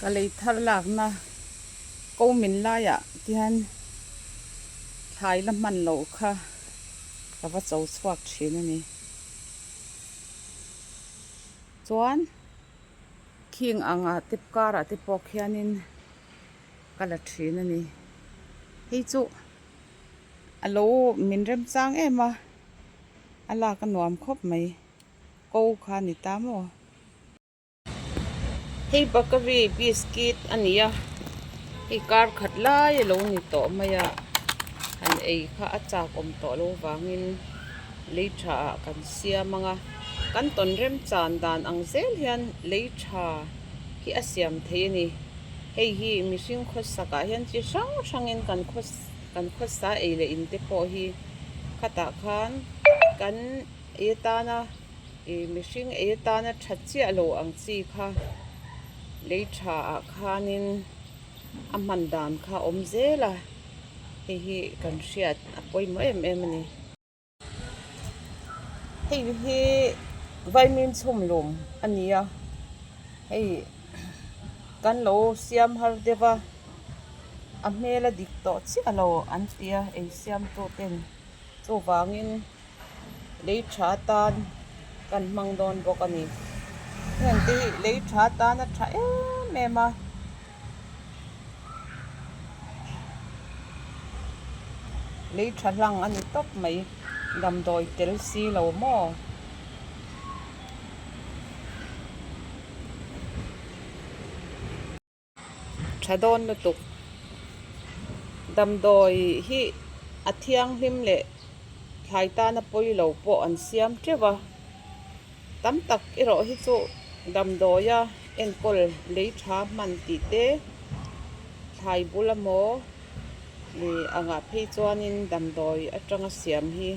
Ka lei thar lakna ko min laiah tihian thlai la hman loh kha ka va cho chhuak thin a ni. Chuan khing angah te karah te pawh khianin ka la thin a ni. Hei chu a lo min remchang em a, a lak a nuam khawp mai. Ko kha a ni ta maw? Hei bakery biscuit a ni a, hei kar khat lai a lo ni tawh mai a, han ei kha a chak awm tawh lo vangin lei tha ah kan siam ang a, kan tawn remchan dan ang zel hian lei tha hi a siam thei a ni. Hei hi mihring khawsak ah hian chi hrang hrangin kan khaw kan khawsa ei leh in te pawh hi khatah khan kan ei atana Ih mihring ei atana tha chiah lo ang chi kha lei tha ah khanin a hman dan kha a awm zel a, hei hi kan hriat a pawimawh em em a ni. Hei hi vaimin chhum lum a ni a, hei kan lo siam har deuh a, a hmel a dik tawh chiah lo an ti a ei siam tu ten chuvangin. Lei tha tan kan hmang dawn bawk a ni. Heng te hi lei tha tan a tha em em a. Lei tha hlang a ni tawp mai. Damdawi tel si lo maw? Tha dawn lutuk. Damdawi hi a thianghlim leh thlai tana pawi lo pawh an siam teuh a. Tam tak erawh hi chu damdawia enkawl lei tha hman tih te thlai bul emaw ih angah phei chuanin damdawi atanga siam hi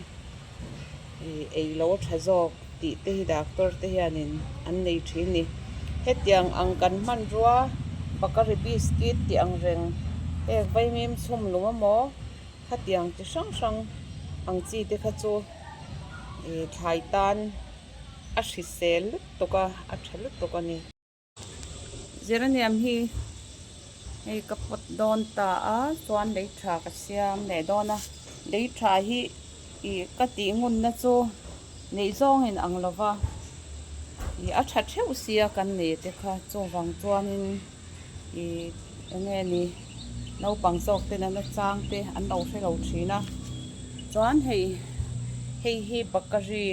ih ei lo a tha zawk. tih te hi doctor te hianin an nei thin ni. Hetiang ang kan hmanrua bakery biscuit tih ang reng heng vaimim chhum lung emaw khatiang chi hrang hrang ang chi te kha chu ih thlai tan a hrisel lutuk a a tha lutuk a ni. Geranium hi hei ka pawt dawn ta a chuan lei tha ka siam leh dawn a lei tha hi ih ka tih ngun na chu neih zawng in ang lo va ih a tha theuh sia kan nei te kha chuvang chuanin ih eng nge ni naupang zawk ten an chang te an lo hre lo thin a chuan hei hei hi bakery.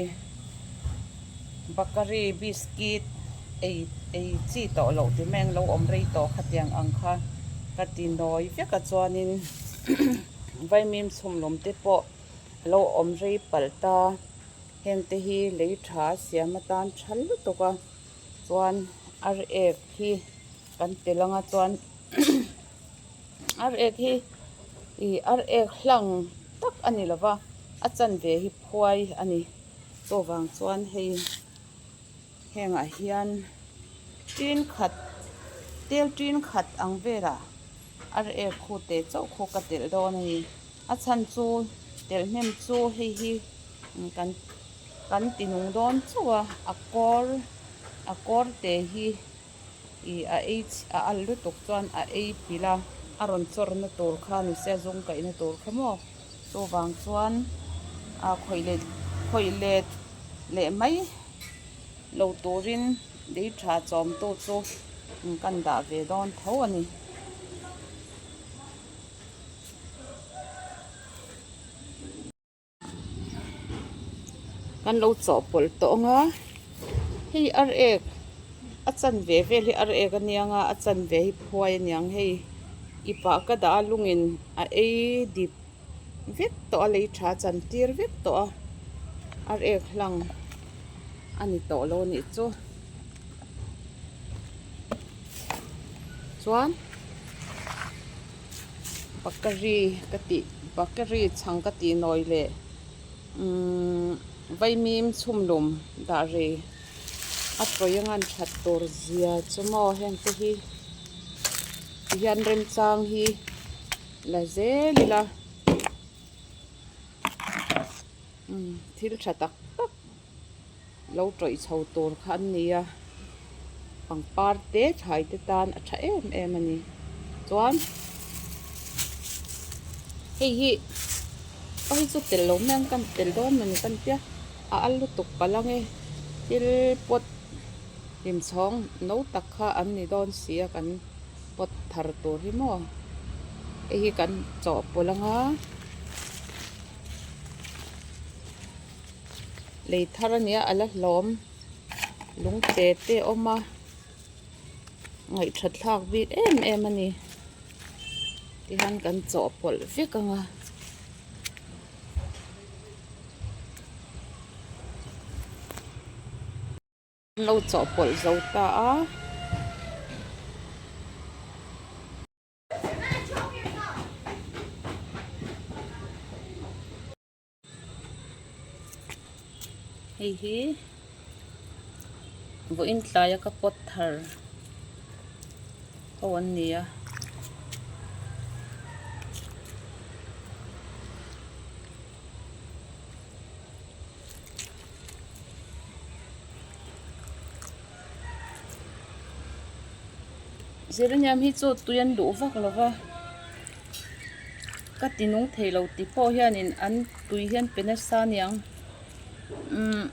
Bakery biscuit ei ei chi tawh loh ti mai ang lo awm rei tawh khatiang ang kha ka ti nawi vek a chuanin vaimim chhum lawm te pawh a lo awm rei palh ta heng te hi lei tha a siam atan tha lutuk a chuan ar ek hi kan tel anga chuan ar ek hi ih ar ek hlang tak a ni lova a chanve hi phuai a ni. Chuvang chuan hei hengah hian tin khat tel tin khat ang velah ar ek khu teh chauh khu ka telh dawn a ni. A chhan chu telh hnem chu hei hi kan kan ti nung dawn chauh a a kawr a kawr te hi ih a ei a al lutuk chuan a ei pilh a a rawn chawrna tur kha ni se a zung kaihna tur kha maw. Chuvang chuan a khawih leh khawih let leh mai lo turin lei tha chawmtu chu kan dah ve dawn tho a ni. Kan lo chawhpawlh tawh ang a, hei ar ek a chanve vel hi ar ek a nia nga a chanve hi phuai a niang hei ipah ka dah a lungin a ei dip vek tawh a lei tha chan tir vek tawh a ar ek hlang a ni tawh lo a nih chu chuan bakery ka tih bakery chhang ka tih nawi leh umm vaimim chhum lum dah rei a tawih a ngan that tur zia chu maw heng te hi tihian remchang hi la zel ila umm thil tha tak tak lo tawih chho tur kha an ni a. Pangpar te thlai te tan a tha em em a ni. Chuan hei hi aw hi chu tel lo mai ang kan tel dawn mawni kan tia a al lutuk palh ang e thil pot hlimchhawng no tak kha an ni dawn si a kan pot thar tur hi maw hei hi kan chawhpawlh ang a. Lei thar a nia a la hlawm lungte te a awm a ngaihthat thlak bik em em a ni tihian kan chawhpawlh vek ang a. An lo chawhpawlh zo ta a. Hei hi vawiin tlaia ka pot thar ho an ni a. Geranium hi chu tui an duh vak lo va ka ti nung thei lo tih pawh hianin an tui hian pe nasa aniang umm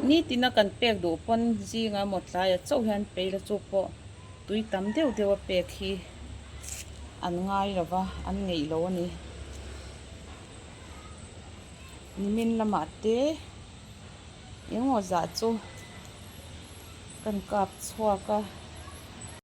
nitin a kan pek duh pawn zinga maw tlaiah chauh hian pe ila chu pawh tui tam deuh deuh a pek hi an ngai lo va an ngeih lo a ni. Nimin lamah te engemaw zah chu kan kap chhuak a.